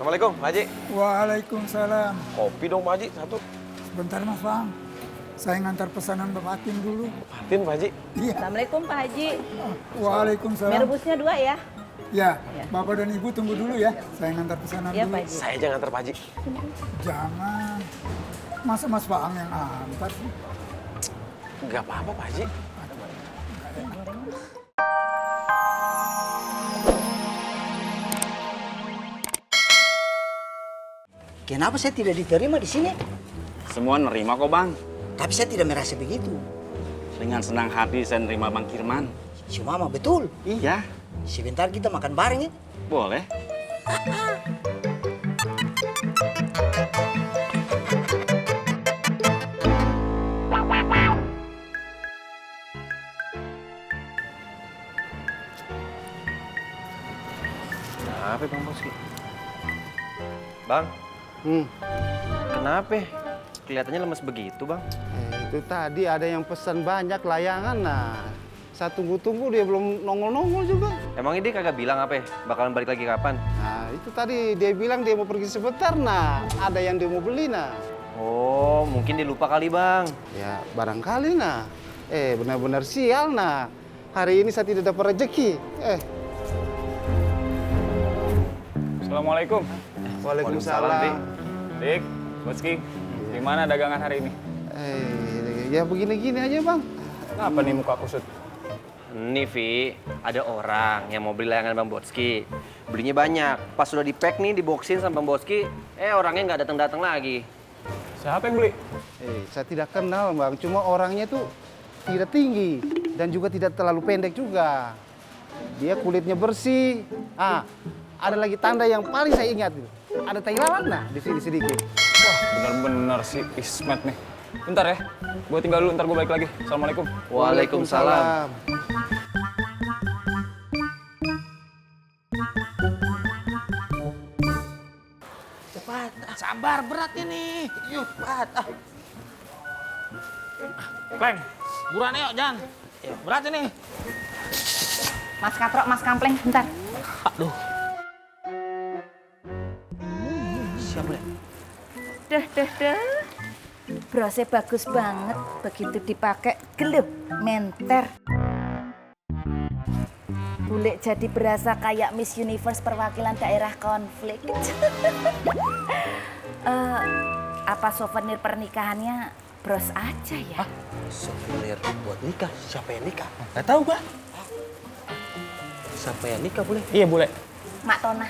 Assalamualaikum, Pak Haji. Waalaikumsalam. Kopi dong, Pak Haji, satu. Sebentar Mas Bang, saya ngantar pesanan Bapak Atin dulu. Patin, Pak Haji. Iya. Assalamualkum Pak Haji. Waalaikumsalam. Mie rebusnya 2 ya. Ya, Bapak dan Ibu tunggu dulu ya. Saya ngantar pesanan Iya dulu. Pak Haji. Saya aja nganter, Pak Haji. Jangan. Masa Mas Faang yang antar sih? Nggak apa-apa, Pak Haji. Kenapa saya tidak diterima di sini? Semua nerima kok bang. Tapi saya tidak merasa begitu. Dengan senang hati saya nerima Bang Kirman. Si Mama betul. Iya. Sebentar kita makan bareng ya. Boleh. Kenapa, Bang Boski? Bang, kenapa? Kelihatannya lemes begitu, Bang. Itu tadi ada yang pesan banyak layangan, nah. Saya tunggu-tunggu dia belum nongol-nongol juga. Emangnya dia kagak bilang apa ya? Bakalan balik lagi kapan? Nah, itu tadi dia bilang dia mau pergi sebentar, nah. Ada yang dia mau beli, nah. Oh, mungkin dia lupa kali, Bang. Ya, barangkali, nah. Benar-benar sial, nah. Hari ini saya tidak dapat rezeki. Assalamualaikum. Waalaikumsalam. Dik, Boski, gimana dagangan hari ini? Ya begini-gini aja, Bang. Kenapa nih muka kusut? Nih, Vi, ada orang yang mau beli layangan Bang Boski. Belinya banyak. Pas sudah di-pack nih, diboxin sama Bang Boski, orangnya nggak datang-datang lagi. Siapa yang beli? Saya tidak kenal, Bang. Cuma orangnya tuh tidak tinggi dan juga tidak terlalu pendek juga. Dia kulitnya bersih. Ada lagi tanda yang paling saya ingat. Ada tai lalat nah di sini sedikit. Wah, bener-bener si Ismet nih. Bentar ya, gue tinggal dulu, ntar gue balik lagi. Assalamualaikum. Waalaikumsalam. Cepat, sabar berat ini. Yuk, cepat. Kleng, buruan yuk, jangan. Berat ini. Mas Katrok, Mas Kampleng, bentar. Aduh. Siapa ya? Duh. Brosnya bagus banget. Begitu dipakai, gelup, menter. Bule jadi berasa kayak Miss Universe perwakilan daerah konflik. Apa souvenir pernikahannya bros aja ya? Souvenir buat nikah? Siapa yang nikah? Nggak tahu, Pak. Siapa yang nikah, boleh? Iya, boleh. Mak Tona.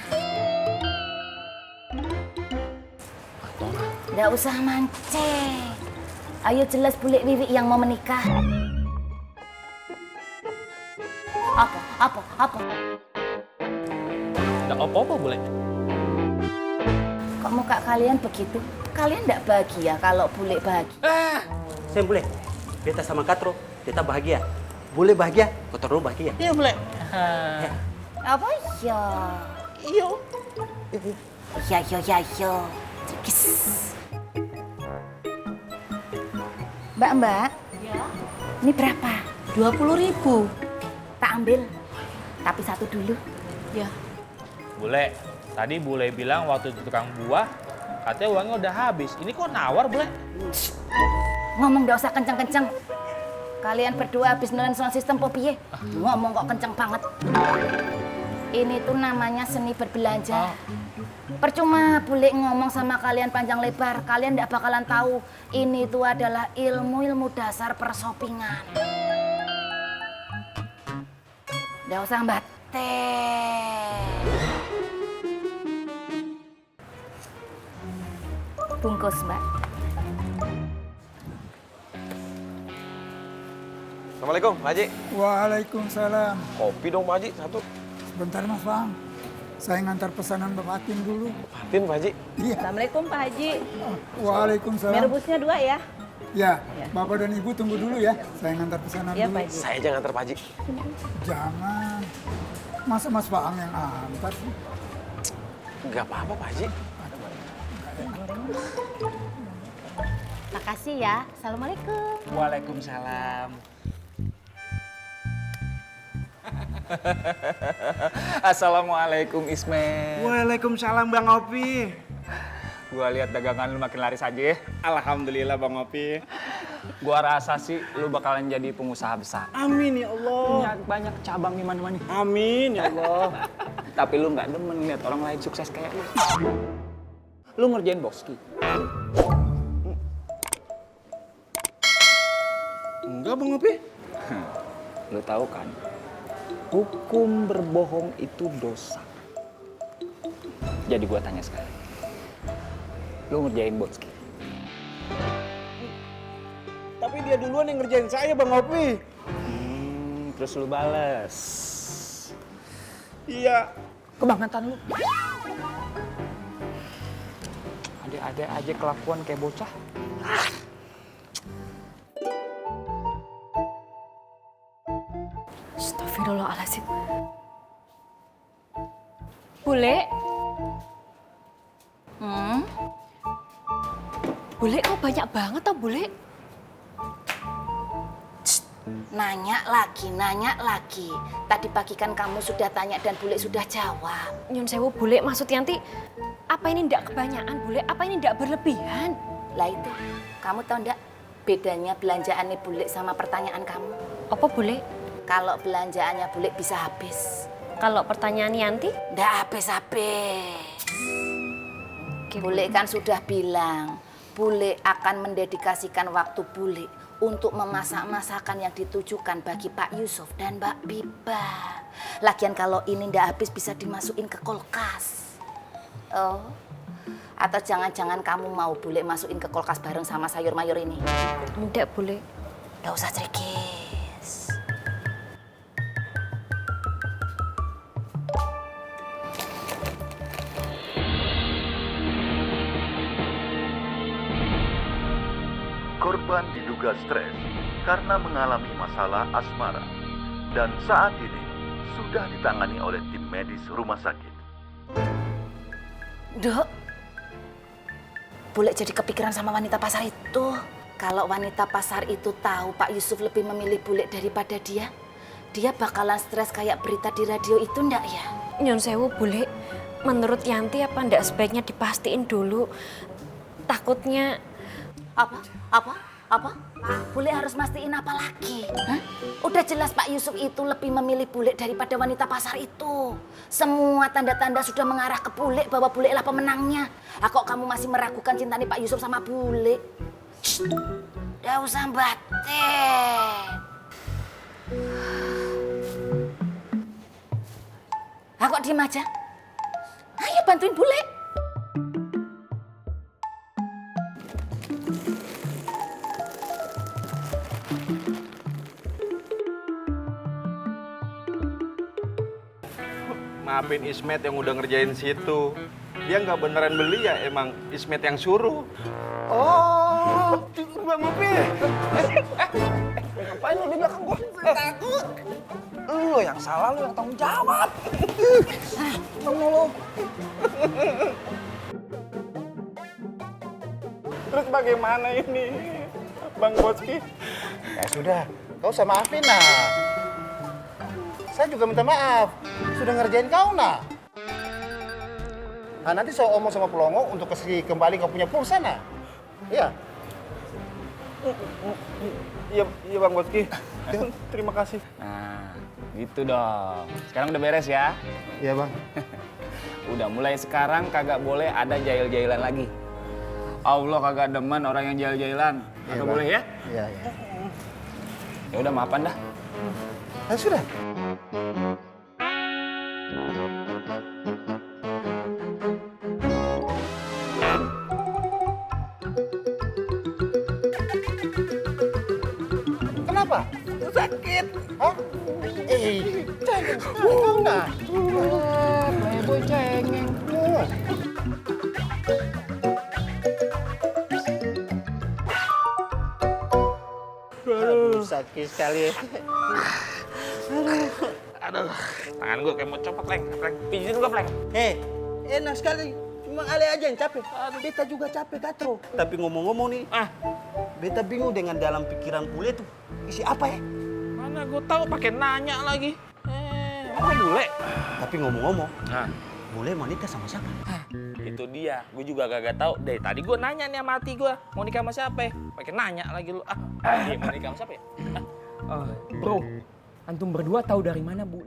Nggak usah mancing. Ayo jelas bule Wiwi yang mau menikah. Apa? Nggak apa-apa, boleh. Kok muka kalian begitu? Kalian nggak bahagia kalau bule bahagia? Saya boleh. Beta sama Katro, beta bahagia. Boleh bahagia, Katro bahagia. Iya, boleh. Apa ya? Iyo. Ya. Cikis. Mbak. Ya. Ini berapa? 20.000. Tak ambil. Tapi satu dulu. Ya. Bule, tadi Bule bilang waktu di tukang buah, katanya uangnya udah habis. Ini kok nawar, Bule? Ngomong nggak usah kenceng-kenceng. Kalian berdua habis nelen sound system po piye? Ngomong kok kenceng banget. Ini tuh namanya seni berbelanja. Percuma bule ngomong sama kalian panjang lebar, kalian nggak bakalan tahu ini tuh adalah ilmu dasar persopingan. Nggak usah batek. Bungkus, Mbak. Assalamualaikum, Pak Haji. Waalaikumsalam. Kopi dong, Pak Haji, satu. Sebentar Mas Bang, saya ngantar pesanan Bapak Atin dulu. Patin, Pak Haji. Iya. Assalamualaikum Pak Haji. Mie Waalaikumsalam. rebusnya 2 ya. Ya, Bapak dan Ibu tunggu dulu ya. Saya ngantar pesanan Iya dulu. Pak Haji. Saya aja nganter, Pak Haji. Jangan. Masa Mas Faang yang antar sih? Nggak apa-apa, Pak Haji. Makasih ya. Assalamualaikum. Waalaikumsalam. Assalamualaikum Ismet. Waalaikumsalam Bang Opi. Gua lihat dagangan lu makin laris aja ya. Alhamdulillah Bang Opi. Gua rasa sih lu bakalan jadi pengusaha besar. Amin ya Allah. Punya banyak cabang di mana-mana. Amin ya Allah. Tapi lu nggak demen lihat orang lain sukses kayak lu. Lu ngerjain Boski. Enggak Bang Opi. Lu tahu kan, hukum berbohong itu dosa. Jadi gua tanya sekali. Lu ngerjain Boski? Tapi dia duluan yang ngerjain saya Bang Opi. Terus lu bales. Iya. Kebangetan lu. Ada aja kelakuan kayak bocah. Astagfirullahaladzim. Bule? Bule kok banyak banget toh Bule? Nanya lagi. Tadi pagi kan kamu sudah tanya dan Bule sudah jawab. Nyun sewu Bule, maksud Yanti, apa ini ndak kebanyakan Bule? Apa ini ndak berlebihan? Lah itu, kamu tahu ndak bedanya belanjaannya Bule sama pertanyaan kamu? Apa Bule? Kalau belanjaannya Bule bisa habis. Kalau pertanyaan Yanti? Ndak habis-habis. Bule kan sudah bilang, Bule akan mendedikasikan waktu Bule untuk memasak masakan yang ditujukan bagi Pak Yusuf dan Mbak Biba. Lagian kalau ini ndak habis bisa dimasukin ke kulkas. Oh, atau jangan-jangan kamu mau Bule masukin ke kulkas bareng sama sayur mayur ini? Ndak Bule. Nggak usah cerikis. Korban diduga stres karena mengalami masalah asmara dan saat ini sudah ditangani oleh tim medis rumah sakit. Dok, Bule jadi kepikiran sama wanita pasar itu. Kalau wanita pasar itu tahu Pak Yusuf lebih memilih Bule daripada dia bakalan stres kayak berita di radio itu ndak ya? Nyun sewu Bule, menurut Yanti apa ndak sebaiknya dipastiin dulu? Takutnya... Apa? Bule harus mastiin apa lagi? Hah? Udah jelas Pak Yusuf itu lebih memilih Bule daripada wanita pasar itu. Semua tanda-tanda sudah mengarah ke Bule bahwa Bule lah pemenangnya. Kok kamu masih meragukan cintanya Pak Yusuf sama Bule? Udah usah batin. Kok diem aja? Ayo bantuin Bule. Maafin Ismet yang udah ngerjain situ. Dia nggak beneran beli ya, emang Ismet yang suruh. Oh, Bang Opi. Ngapain lu di belakang gua? Takut. Lu yang salah, lu yang tanggung jawab. Terus bagaimana ini, Bang Boski? Ya sudah, kau usah maafin nah. Saya juga minta maaf, sudah ngerjain kau nah. Nah nanti saya omong sama Pelongo untuk kasih kembali kau punya pulsa nah. Iya. Iya Bang Boski. Terima kasih. Nah, gitu dong. Sekarang udah beres ya? Iya Bang. Udah mulai sekarang kagak boleh ada jail-jailan lagi. Allah kagak demen orang yang jail-jailan. Kagak boleh ya? Iya. Ya udah maafan dah. Ya sudah. Kenapa? Sakit. Hah? Cengeng. Kau nah. Playboy cengeng. Aduh, sakit sekali. Aduh, tangan gue kayak mau copot, Leng. Pijitin gue, Leng. Enak sekali. Cuma Ale aja yang capek. Beta juga capek, Katro. Tapi ngomong-ngomong nih, beta bingung dengan dalam pikiran Bule tuh isi apa ya? Mana gue tahu pakai nanya lagi. Kok bule? Tapi ngomong-ngomong, Nah, boleh mau nikah sama siapa? itu dia. Gue juga kagak tahu. Dari tadi gue nanya nih sama hati gue, mau nikah sama siapa? Pakai nanya lagi lu. Iya, mau nikah sama siapa ya? Bro, antum berdua tahu dari mana Bu?